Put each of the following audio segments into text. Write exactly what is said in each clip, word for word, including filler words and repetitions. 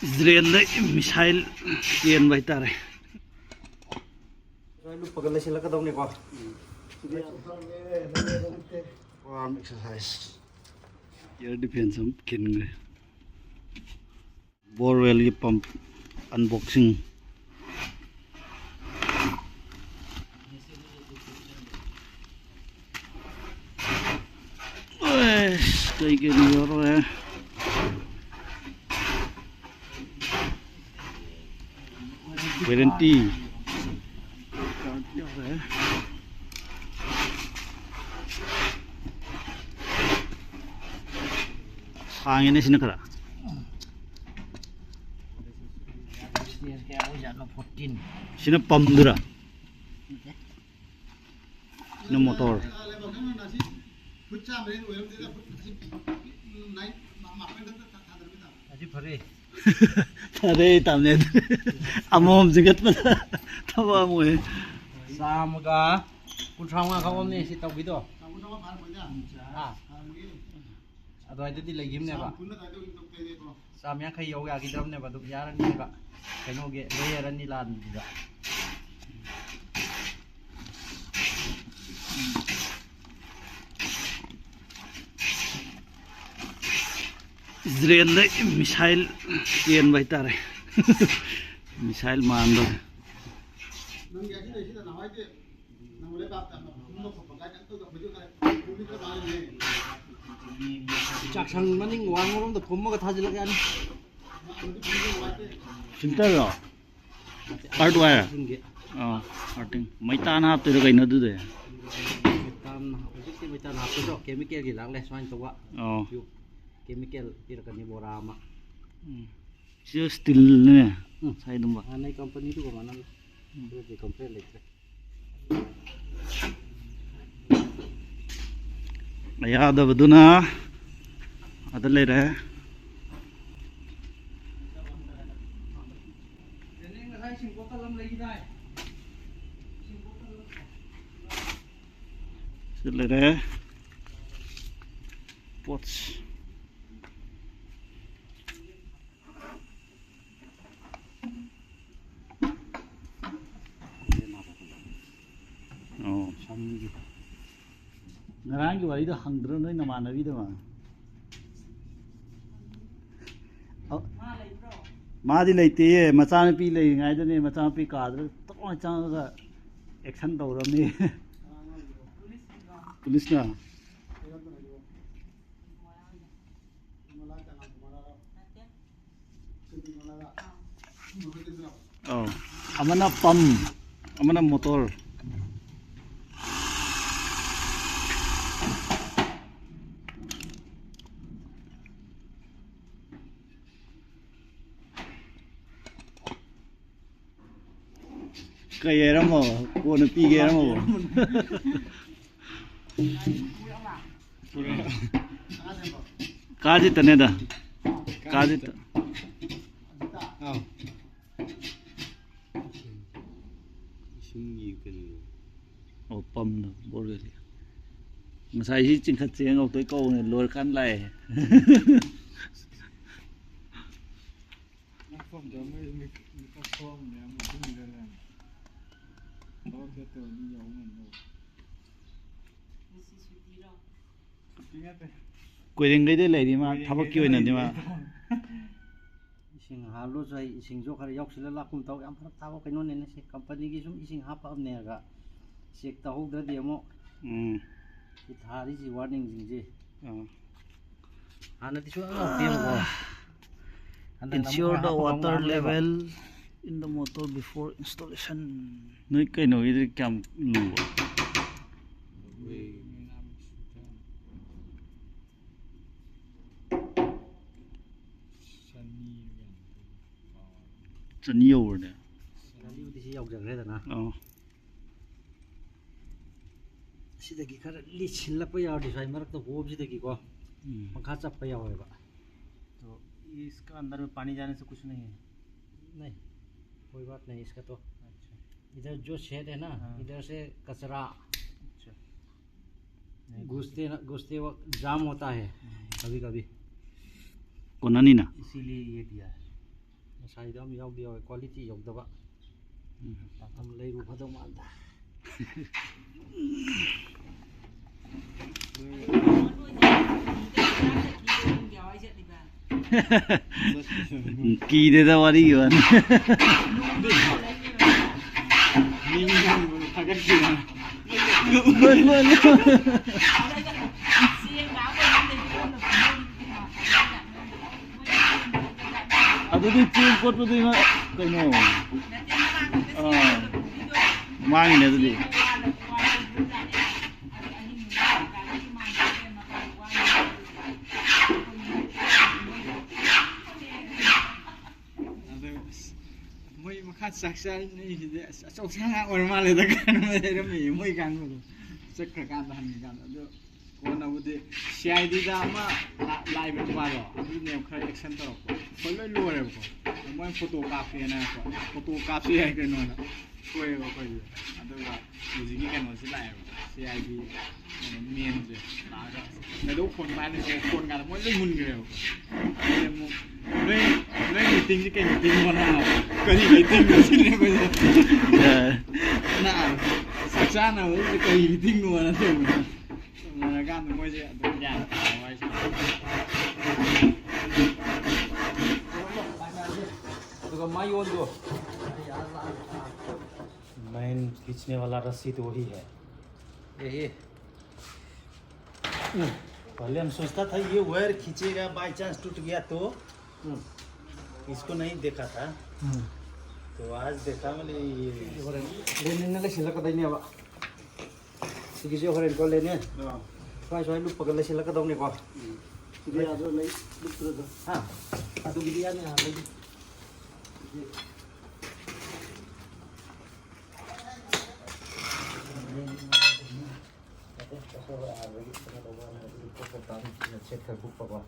ꯏꯖꯔꯦꯜꯗ missile ꯆꯦꯟꯕ ꯍꯥꯏꯇꯥꯔꯦ꯫ ꯂꯨꯞꯄꯒ ꯂꯩꯁꯤꯜꯂꯛꯀꯗꯧꯅꯤꯀꯣ꯫ Arm exercise. Air defense ꯑꯃ ꯈꯤꯟꯈ꯭ꯔꯦ꯫ Borewellꯒꯤ pump unboxing꯫ ꯑꯩꯁ, ꯀꯩ ꯀꯩꯅꯣ ꯌꯥꯎꯔꯛꯑꯦ꯫ Warranty꯫ ꯁꯥꯡꯉꯦꯅꯦ ꯁꯤꯅ ꯈꯔ꯫ ꯀꯌꯥ ꯑꯣꯏꯖꯥꯠꯅꯣ? Fourteen꯫ ꯁꯤꯅ pumpꯗꯨꯔꯥ? ꯁꯤꯅ motor꯫ ꯑꯁꯤ ꯐꯔꯦ꯫ ꯐꯔꯦ, ꯇꯥꯃꯅꯦ꯫ ꯑꯃꯃꯝ ꯆꯤꯡꯈꯠꯄꯗ ꯊꯕꯛ ꯑꯃ ꯑꯣꯏ꯫ ꯆꯥꯝꯃꯒ ꯀꯨꯟꯊ꯭ꯔꯥ ꯃꯉꯥ ꯈꯛ ꯑꯣꯝꯅꯤ ꯁꯤ ꯇꯧꯕꯤꯗꯣ꯫ ꯑꯥ꯫ ꯑꯗꯨꯋꯥꯏꯗꯗꯤ ꯂꯩꯈꯤꯕꯅꯦꯕ꯫ ꯆꯥꯝ ꯌꯥꯡꯈꯩ ꯌꯧ ꯌꯥꯈꯤꯗ꯭ꯔꯕꯅꯦꯕ, ꯑꯗꯨꯝ ꯌꯥꯔꯅꯤꯕ꯫ ꯀꯩꯅꯣꯒꯤ layer ꯑꯅꯤ ꯂꯥꯟꯕꯗꯨꯗ꯫ ꯏꯖꯔꯦꯜꯗ ꯃꯤꯁꯥꯏꯜ ꯆꯦꯟꯕ ꯍꯥꯏꯇꯥꯔꯦ꯫ ꯃꯤꯁꯥꯏꯜ ꯃꯥꯟꯕ꯫ ꯆꯥꯛꯁꯪ ꯃꯅꯤꯡ ꯋꯥꯡꯃꯔꯣꯝꯗ ꯐꯨꯝꯃꯒ ꯊꯥꯖꯤꯜꯂꯛ ꯌꯥꯅꯤ꯫ Filterꯔꯣ? Earth wire? ꯁꯤꯡꯒꯤ꯫ ꯑꯥ, earthing꯫ ꯃꯩꯇꯥꯟ ꯍꯥꯞꯇꯣꯏꯔꯣ ꯀꯩꯅꯣ ꯑꯗꯨꯗꯤ? ꯃꯩꯇꯥꯟ, ꯍꯧꯖꯤꯛꯇꯤ ꯃꯩꯇꯥꯟ ꯍꯥꯞꯄꯗꯣ chemicalꯒꯤ ꯂꯥꯛꯂꯦ ꯁꯨꯃꯥꯏꯅ ꯇꯧꯕ꯫ ꯑꯣ꯫ Tube chemical ꯄꯤꯔꯛꯀꯅꯤ ꯕꯣꯔꯥ ꯑꯃ꯫ ꯎꯝ꯫ ꯁꯤꯁꯨ steelꯅꯦ꯫ ꯎꯝ꯫ Sideꯗꯨꯃ꯫ ꯍꯥꯟꯅꯩ companyꯗꯨꯒ ꯃꯥꯟꯅꯅ꯫ ꯎꯝ꯫ ꯑꯗꯨꯗꯤ complain ꯂꯩꯇ꯭ꯔꯦ꯫ ꯌꯥꯗꯕꯗꯨꯅ ꯑꯗ ꯂꯩꯔꯦ꯫ ꯁꯤ ꯂꯩꯔꯦ꯫ ꯄꯣꯠꯁ꯫ ꯉꯔꯥꯡꯒꯤ ꯋꯥꯔꯤꯗꯣ ꯍꯪꯗ꯭ꯔꯣ ꯅꯣꯏ ꯅꯃꯥꯟꯅꯕꯤꯗꯣ? ꯑ-, ꯃꯥꯗꯤ ꯂꯩꯇꯦꯌꯦ, ꯃꯆꯥꯅꯨꯄꯤ ꯂꯩꯔꯤꯉꯩꯗꯅꯦ, ꯃꯆꯥꯅꯨꯄꯤ ꯀꯥꯗ ꯇꯣꯛ ꯆꯪꯉꯒ action ꯇꯧꯔꯝꯅꯤ꯫ ꯄꯨꯂꯤꯁꯅ꯫ ꯑꯧ, ꯑꯃꯅ pump, ꯑꯃꯅ motor꯫ ꯀꯩ ꯍꯥꯏꯔꯝꯃꯣ? ꯀꯣꯟꯅ ꯄꯤꯒꯦ ꯍꯥꯏꯔꯝꯃꯣ? ꯀꯥꯁꯤ ꯇꯅꯦꯗ꯫ ꯀꯥꯁꯤ ꯇ-, ꯑꯥꯎ꯫ ꯏꯁꯤꯡꯒꯤ ꯀꯩꯅꯣ꯫ ꯑꯣ, pumpꯅ borewellꯒꯤ꯫ ꯉꯁꯥꯏ ꯁꯤ ꯆꯤꯡꯈꯠꯁꯦ ꯉꯧꯇꯣꯏ ꯀꯧꯕꯅꯦ, ꯂꯣꯏꯔꯀꯥꯟ ꯂꯥꯛꯑꯦ꯫ ꯃꯐꯝꯗ ꯃꯣꯏ ꯃꯤꯛ-, ꯃꯤꯀꯞ ꯊꯣꯛꯑꯝꯅꯦ, ꯑꯃꯨꯛ ꯇꯨꯝꯃꯤꯔ ꯂꯩꯔꯝꯃꯦ꯫ ꯊꯕꯛ ꯆꯠꯇꯕ ꯃꯤ ꯌꯥꯎ ꯉꯝꯗꯕ꯫ ꯉꯁꯤ ꯁꯨꯇꯤꯔꯣ? ꯁꯨꯇꯤ ꯅꯠꯇꯦ꯫ ꯀꯨꯏꯔꯦꯡꯒꯩꯗꯩ ꯂꯩꯔꯤ ꯃꯥ, ꯊꯕꯛꯀꯤ ꯑꯣꯏꯅꯗꯤ ꯃꯥ꯫ ꯏꯁꯤꯡ ꯍꯥꯜꯂꯨꯁꯨ ꯑꯩ ꯏꯁꯤꯡꯁꯨ ꯈꯔ ꯌꯥꯎꯁꯤꯜꯂ ꯂꯥꯛꯀꯨꯝ ꯇꯧ꯫ ꯌꯥꯝ ꯐꯔꯛ ꯇꯥꯕ ꯀꯩꯅꯣꯅꯦꯅꯦ ꯁꯤ꯫ ꯀꯝꯄꯅꯤꯒꯤ ꯁꯨꯝ ꯏꯁꯤꯡ ꯍꯥꯞꯄꯛꯑꯕꯅꯦꯒ ꯆꯦꯛ ꯇꯧꯍꯧꯗ꯭ꯔꯗꯤ ꯑꯃꯨꯛ ꯎꯝ꯫ ꯁꯤ ꯊꯥꯔꯤꯁꯤ ꯋꯥꯔꯅꯤꯡꯁꯤꯡꯁꯤ꯫ ꯑꯥ꯫ ꯍꯥꯟꯅꯗꯤ ꯁꯨꯡꯌꯥꯎ ꯌꯥꯎꯔꯛꯇꯦꯕꯀꯣ꯫ ꯍꯟꯗꯛꯅ ꯑꯃꯨꯛ ꯈꯔ ꯍꯥꯞꯄ ꯍꯧꯅꯕꯅꯦꯕ꯫ Ensure the water level in the motor before installation. ꯅꯣꯏ ꯀꯩꯅꯣꯒꯤꯗꯤ ꯀꯌꯥꯝ ꯂꯨꯕ? ꯆꯅꯤ ꯌꯧꯕ꯭ꯔꯅꯦ? ꯆꯅꯤꯕꯨꯗꯤ ꯁꯤ ꯌꯧꯖꯈ꯭ꯔꯦꯗꯅ꯫ ꯑꯥ꯫ ꯁꯤꯗꯒꯤ ꯈꯔ ꯂꯤꯁꯤꯜꯂꯛꯄ ꯌꯥꯎꯔꯗꯤ ꯁ꯭ꯋꯥꯏ ꯃꯔꯛꯇ ꯍꯣꯞꯁꯤꯗꯒꯤꯀꯣ ꯎꯝ꯫ ꯄꯪꯈꯥ ꯆꯞꯄ ꯌꯥꯎꯋꯦꯕ꯫ तो इसका अंदर में पानी जाने से कुछ नहीं है? नहीं, कोई बात नहीं इसका तो। अच्छा। इधर जो शेड है ना, हाँ। इधर से कचरा अच्छा। नहीं, घुसते ना, घुसते वक्त जाम होता है हम्म। कभी कभी। ꯀꯣꯟꯅꯅꯤꯅ? इसीलिए ये दिया है। ꯉꯁꯥꯏꯗꯣ ꯑꯃ ꯌꯥꯎꯗꯤ ꯌꯥꯎꯋꯦ, quality ꯌꯧꯗꯕ꯫ ꯎꯝ꯫ ꯑꯃ ꯂꯩꯔꯨ ꯐꯗꯧ ꯃꯥꯟꯗ꯫ ꯀꯤꯗꯦꯗ, ꯋꯥꯔꯤꯒꯤ ꯋꯥꯅꯤ꯫ ꯃꯤ ꯊꯥꯒꯠꯈꯤꯕ꯫ ꯂꯣꯏ, ꯂꯣꯏ, ꯂꯣꯏ꯫ ꯑꯗꯨꯗꯤ ꯆꯦꯡ ꯀꯣꯠꯄꯗꯤ ꯉ-, ꯀꯩꯅꯣ? ꯑꯥ, ꯃꯥꯡꯉꯤꯅꯦ ꯑꯗꯨꯗꯤ꯫ ꯑꯗꯨ, ꯑꯁ, ꯃꯣꯏ ꯃꯈꯥ ꯆꯥꯛ ꯆꯥꯔꯤꯉꯩꯁꯤꯗꯤ, ꯑꯁ, ꯑꯆꯧ ꯑꯁꯥꯡ ꯉꯥꯛ ꯑꯣꯏꯔ ꯃꯥꯜꯂꯦꯗ ꯀꯥꯏꯅ ꯂꯩꯔꯝꯃꯤ ꯃꯣꯏ ꯀꯥꯡꯕꯨꯗꯣ꯫ ꯆꯠꯈ꯭ꯔꯀꯥꯟꯗ, ꯍꯟꯈ꯭ꯔꯀꯥꯟꯗ꯫ ꯑꯗꯨ ꯀꯣꯟꯅꯕꯨꯗꯤ ꯁꯤ ꯑꯥꯏ ꯗꯤꯗ ꯑꯃ ꯂꯥ-, ꯂꯥꯛꯏꯕ ꯅꯨꯄꯥꯗꯣ, ꯑꯗꯨꯅꯦꯕ ꯈꯔ ꯑꯦꯛꯁꯟ ꯇꯧꯔꯛꯄ꯫ ꯑꯩꯈꯣꯏ ꯂꯣꯏ ꯂꯣꯏꯔꯦꯕꯀꯣ꯫ ꯃꯣꯏ ꯐꯣꯇꯣ ꯀꯥꯞꯀꯦꯅ ꯍꯥꯏꯔꯛꯄ꯫ ꯐꯣꯇꯣ ꯀꯥꯞꯁꯤ ꯍꯥꯏ ꯀꯩꯅꯣꯅ ꯊꯣꯛꯑꯦꯕ ꯑꯩꯈꯣꯏꯁꯦ꯫ ꯑꯗꯨꯒ ꯍꯧꯖꯤꯛꯀꯤ ꯀꯩꯅꯣꯁꯤ ꯂꯥꯛꯑꯦꯕ, ꯁꯤ ꯑꯥꯏ ꯗꯤ ꯃꯦꯟꯁꯦ ꯂꯥꯛꯑꯒ ꯀꯩꯗꯧ ꯐꯣꯟ ꯄꯥꯏꯍꯜꯂꯤꯅꯣ? ꯐꯣꯟ ꯀꯥꯟꯗ ꯃꯣꯏ ꯂꯣꯏ ꯃꯨꯟꯈ꯭ꯔꯦꯕ꯫ ꯑꯗꯩ ꯑꯃꯨꯛ, "ꯅꯣꯏ, ꯅꯣꯏ ꯃꯤꯇꯤꯡꯁꯤ ꯀꯩ ꯃꯤꯇꯤꯡꯅꯣ ꯅꯥꯕ? ꯀꯔꯤ ꯃꯤꯇꯤꯡꯅꯣ?" ꯁꯤꯅꯦ ꯑꯩꯈꯣꯏꯁꯦ꯫ ꯅꯥꯕ, ꯆꯥꯛ ꯆꯥꯅꯕꯁꯤꯗ ꯀꯔꯤ ꯃꯤꯇꯤꯡꯅꯣꯅ ꯇꯧꯕꯅꯦ꯫ ꯎꯅꯔꯀꯥꯟꯗ ꯃꯣꯏꯁꯦ ꯑꯗꯨꯝ ꯒ꯭ꯌꯥꯟ ꯇꯥꯕ ꯍꯥꯏꯁꯦ꯫ ꯑꯗꯨꯒ ꯃꯥꯏ ꯑꯣꯟꯗꯣ꯫ मेन खींचने वाला रस्सी तो वही है। यही। पहले हम सोचता था ये वायर खींचेगा, बाई चांस टूट गया तो। हम्म। इसको नहीं देखा था। हम्म। तो आज देखा मैंने ये। ꯂꯦꯅꯤꯟꯅ ꯂꯩꯁꯤꯜꯂꯛꯀꯗꯣꯏꯅꯦꯕ꯫ ꯁꯤꯒꯤꯁꯦ ꯍꯣꯔꯦꯟ ꯀꯣꯜꯂꯦꯅꯦ꯫ ꯑꯥ꯫ ꯁ꯭ꯋꯥꯏ ꯁ꯭ꯋꯥꯏ ꯂꯨꯞꯄꯒ ꯂꯩꯁꯤꯜꯂꯛꯀꯗꯧꯅꯦꯀꯣ꯫ ꯎꯝ꯫ ꯁꯤꯗꯤ ꯌꯥꯗ꯭ꯔꯣ? ꯂꯩ ꯂꯨꯞꯇ꯭ꯔꯣ ꯑꯗꯣ? ꯍꯥ? ꯑꯗꯨꯒꯤꯗꯤ ꯌꯥꯅꯤ, ꯑꯥ, ꯂꯩ꯫ ꯁꯦꯠ ꯈꯔ ꯀꯨꯞꯄꯀꯣ꯫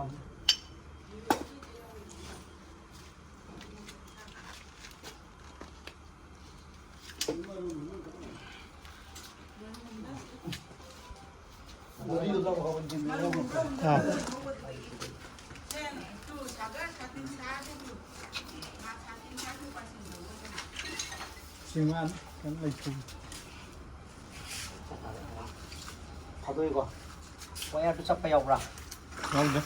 ꯑꯥ꯫ ꯁꯤ ꯉꯥ ꯈꯤꯇꯪ ꯂꯩꯊꯣꯛ꯫ ꯊꯥꯗꯣꯛꯏꯀꯣ꯫ ꯋꯥꯌꯔꯗꯨ ꯆꯞꯄ ꯌꯥꯎꯕ꯭ꯔꯥ? ꯌꯥꯎꯗꯦ꯫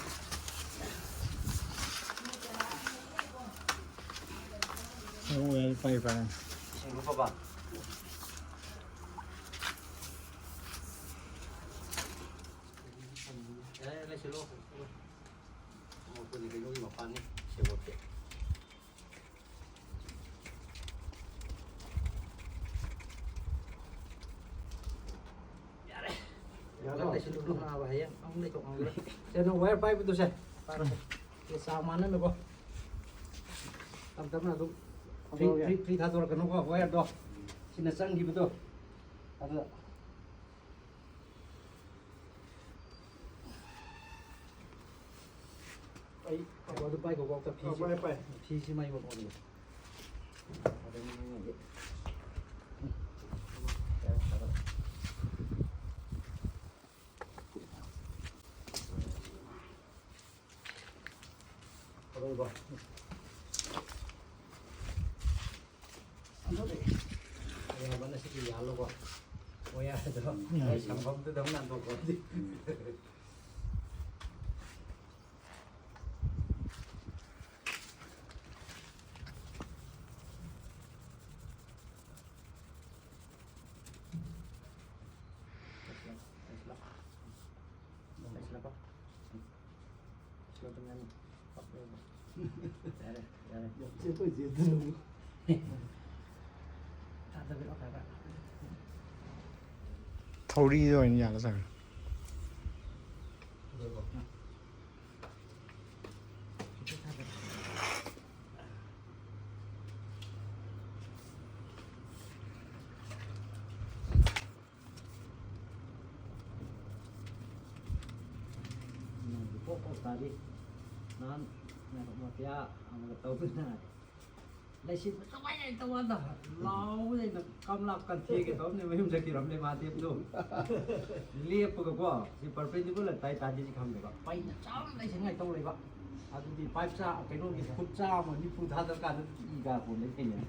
ꯋꯥꯌꯔ ꯄꯥꯏ ꯄꯥꯏ꯫ ꯏꯁꯤꯡ ꯂꯨꯞꯄꯕ? ꯌꯥꯔꯦ, ꯂꯩꯁꯤꯜꯂꯣ꯫ ꯑꯃꯣꯠꯄꯅꯤ ꯀꯩꯅꯣꯒꯤ ꯃꯄꯥꯟꯅꯤ, ꯁꯦꯕꯣꯠꯇꯤ꯫ ꯌꯥꯔꯦ꯫ ꯌꯥꯔꯣ? ꯂꯩꯁꯤꯜꯂꯨ, ꯅꯥꯕ ꯍꯌꯦꯡ ꯑꯃꯨꯛ ꯂꯩꯊꯣꯛ ꯉꯝꯈꯤꯔꯣꯏ꯫ ꯁꯦ, ꯅꯪ ꯋꯥꯌꯔ ꯄꯥꯏꯕꯗꯨ ꯁꯦ, ꯄꯥꯏꯔꯣ ꯁꯦ꯫ ꯁꯦ, ꯆꯥꯡ ꯃꯥꯟꯅꯅꯕꯀꯣ꯫ ꯇꯞ ꯇꯞꯅ ꯑꯗꯨꯝ ꯐ꯭ꯔꯤ, ꯊꯥꯗꯣꯛꯑꯒꯦ꯫ ꯐ꯭ꯔꯤ, ꯐ꯭ꯔꯤ ꯊꯥꯗꯣꯔꯛꯀꯅꯨꯀꯣ, ꯋꯥꯌꯔꯗꯣ꯫ ꯁꯤꯅ ꯆꯪꯈꯤꯕꯗꯣ꯫ ꯑꯗꯨ ꯑꯩ ꯑꯗꯨ ꯄꯥꯏꯈꯣꯀꯣ, ꯑꯝꯇ ꯐꯤꯁꯤ-, ꯑ, ꯄꯥꯏ, ꯄꯥꯏ꯫ ꯐꯤꯁꯤ ꯃꯥꯏ ꯑꯣꯟ-, ꯑꯣꯟꯒꯦ꯫ ꯑꯗꯨ ꯃꯥꯏ ꯑꯣꯟꯒꯦ꯫ ꯎꯝ꯫ ꯌꯥꯔꯦ, ꯌꯥꯔꯦ꯫ ꯑꯔꯣꯏꯕ꯫ ꯑꯗꯨꯗꯤ ꯑꯌꯥꯝꯕꯅ ꯁꯤꯗꯤ ꯌꯥꯜꯂꯣꯀꯣ꯫ ꯃꯌꯥꯏꯗꯣ ꯎꯝ꯫ ꯑꯩ ꯁꯝꯐꯝꯗꯨꯗ ꯑꯃꯨꯛ ꯅꯥꯟꯊꯣꯛꯈ꯭ꯔꯗꯤ꯫ ꯎꯝ꯫ ꯌꯥꯔꯦ, ꯌꯥꯔꯦ꯫ ꯌꯥꯝ ꯆꯦꯠꯄ ꯑꯣꯏꯗꯦ ꯑꯗꯨꯅꯕꯨ꯫ ꯊꯥꯗꯕꯤꯔꯛꯑꯣ, ꯈꯔ ꯈꯔ꯫ ꯊꯧꯔꯤꯗ ꯑꯣꯏꯅ ꯌꯥꯜꯂ ꯆꯥꯔꯣ꯫ ꯇꯥꯗꯤ ꯅꯍꯥꯟ ꯃꯥꯐꯤꯌꯥ ꯑꯃꯒ ꯇꯧꯗꯅ ꯂꯩꯁꯤꯟꯕ ꯀꯃꯥꯏꯅ ꯇꯧꯕ ꯍꯟꯗ ꯂꯥꯎꯕꯗ ꯑꯩꯅ ꯀꯝꯂꯥ ꯀꯟꯊꯦꯛꯒꯦ ꯇꯧꯔꯝꯅꯦ, ꯃꯌꯨꯝ ꯆꯠꯈꯤꯔꯝꯅꯦ ꯃꯍꯥꯗꯦꯕꯗꯣ꯫ ꯂꯦꯞꯄꯒꯀꯣ ꯁꯤ ꯄꯔꯄꯦꯟꯗꯤꯀꯨꯂꯔ ꯇꯥꯏ ꯇꯥꯗꯦꯁꯤ ꯈꯪꯗꯦꯕ, ꯄꯩꯅ ꯆꯥꯝ ꯂꯩꯁꯤꯟꯉꯥꯏ ꯇꯧ ꯂꯩꯕ꯫ ꯑꯗꯨꯗꯤ ꯄꯥꯏꯞ ꯆꯥ ꯀꯩꯅꯣꯒꯤ ꯐꯨꯠ ꯆꯥꯝꯃ ꯅꯤꯐꯨ ꯊꯥꯗꯔ ꯀꯥꯟꯗ ꯏ ꯀꯥ ꯀꯣꯟꯗ ꯊꯦꯡꯅꯩ꯫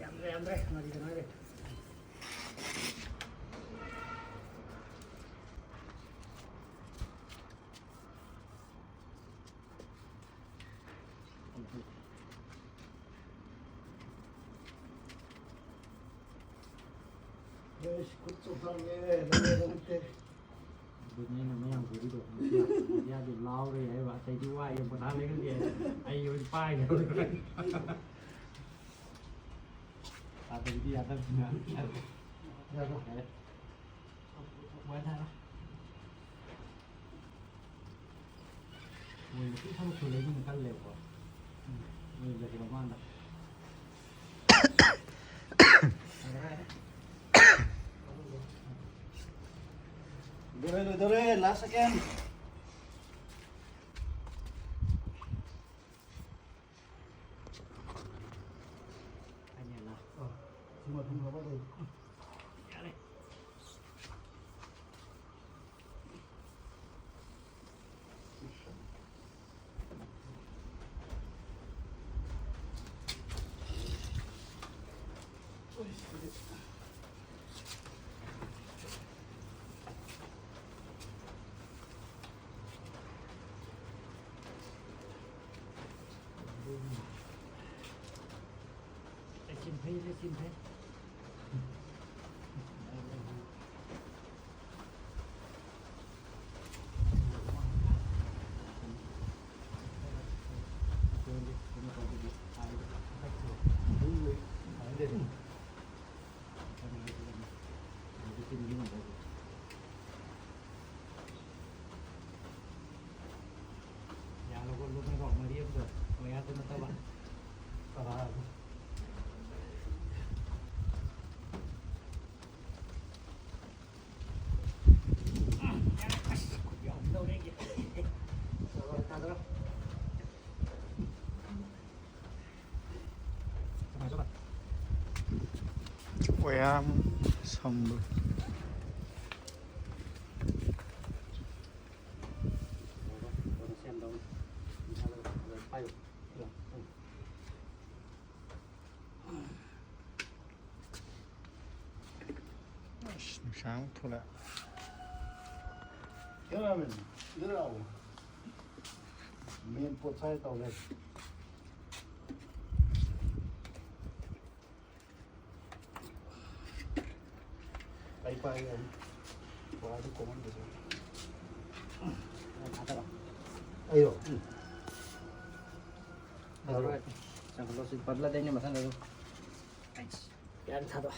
ꯌꯥꯝꯗ꯭ꯔꯦ ꯌꯥꯝꯗ꯭ꯔꯦ ꯉꯥꯔꯤꯗ ꯉꯥꯏꯔꯦ꯫ ꯑꯩꯁ ꯈꯨꯠ ꯆꯣꯛꯊꯔꯦ꯫ ꯑꯗꯨꯅꯦ ꯑꯩꯅ ꯃꯌꯥꯝ ꯄꯨꯔꯤꯗꯣ꯫ ꯃꯤꯗꯤꯌꯥꯗꯤ ꯂꯥꯎꯔꯦ ꯍꯥꯏꯕ, ꯑꯇꯩꯗꯤ ꯋꯥꯏ ꯄꯣꯊꯥ ꯂꯩꯈ꯭ꯔꯒꯦ꯫ ꯑꯩ ꯑꯣꯏꯅ ꯄꯥꯏꯈ꯭ꯔꯦ꯫ ꯇꯥꯗꯕꯤꯗꯤ ꯌꯥꯗꯕꯅꯤꯅ꯫ ꯌꯥꯔꯣꯏ꯫ ꯃꯣꯏ ꯅꯨꯄꯤ ꯊꯕꯛ ꯁꯨ ꯂꯩꯕꯅ ꯀꯜꯂꯦꯕꯀꯣ꯫ ꯃꯣꯏ ꯖꯒꯤ ꯃꯃꯥꯡꯗ꯫ ꯂꯣꯏꯗꯧꯔꯦ, ꯂꯣꯏꯗꯧꯔꯦ, last second꯫ ꯐꯥꯏꯅꯦꯜꯂ? ꯑꯥ, ꯁꯤ ꯃꯊꯪ ꯍꯥꯞꯄ ꯂꯩ꯫ ꯌꯥꯔꯦ꯫ ꯂꯩꯆꯤꯟ ꯐꯩ, ꯂꯩꯆꯤꯟ ꯐꯩ꯫ ꯌꯥꯜꯂꯒ ꯂꯨꯞꯅꯀꯣ, ꯃꯔꯤ ꯑꯃꯗꯣ ꯃꯌꯥꯗ ꯅꯠꯇꯕ꯫ ꯇꯔꯥ꯫ ꯄꯣꯌꯥꯝ ꯁꯝꯕ꯫ ꯑꯁ, ꯅꯨꯡꯁꯥ ꯑꯃꯨꯛ ꯊꯣꯛꯂꯛꯑꯦ꯫ Cameraman, ꯏꯗꯔ ꯑꯥꯎ꯫ ꯃꯦꯟ ꯄꯣꯠ ꯁꯥꯏ ꯇꯧ ꯂꯩ꯫ ꯑꯩ ꯄꯥꯏꯒꯦ ꯑꯃꯨꯛ꯫ ꯕꯣꯔꯥꯗꯨ ꯀꯣꯝꯍꯟꯒꯦ꯫ ꯑꯩꯔꯣ? ꯎꯝ꯫ ꯆꯪꯍꯜꯂꯣ, ꯁꯤ ꯄꯠꯂꯗꯤ ꯑꯩꯅ ꯃꯊꯪꯗ ꯑꯗꯨꯝ꯫ ꯌꯥꯔꯦ, ꯊꯥꯗꯣꯛ꯫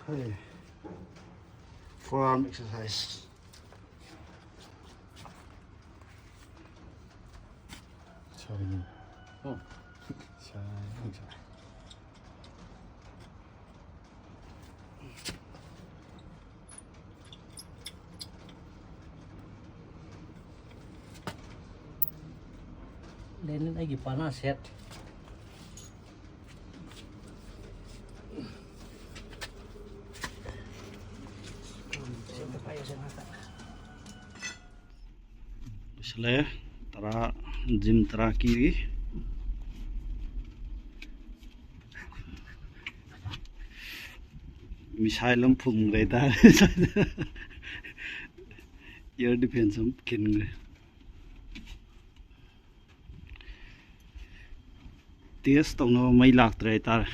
ꯍꯩ꯫ Forearm exercise꯫ ꯁꯥꯏꯅꯤ꯫ ꯎꯝ꯫ ꯁꯥꯏ, ꯁꯥꯏ꯫ ꯂꯦꯅꯤꯟ ꯑꯩꯒꯤ ꯄꯥꯅꯥ ꯁꯦꯠ꯫ ꯂꯣꯏꯁꯤꯜꯂꯦ꯫ ꯇꯔꯥ, ꯖꯤꯝ ꯇꯔꯥ ꯀꯤꯔꯤ꯫ Missile ꯑꯃ ꯐꯨꯝꯈ꯭ꯔꯦ ꯍꯥꯏꯇꯥꯔꯦ꯫ Air defense ꯑꯃ ꯈꯤꯟꯈ꯭ꯔꯦ꯫ Test ꯇꯧꯅꯕ ꯃꯩ ꯂꯥꯛꯇ꯭ꯔꯦ ꯍꯥꯏꯇꯥꯔꯦ꯫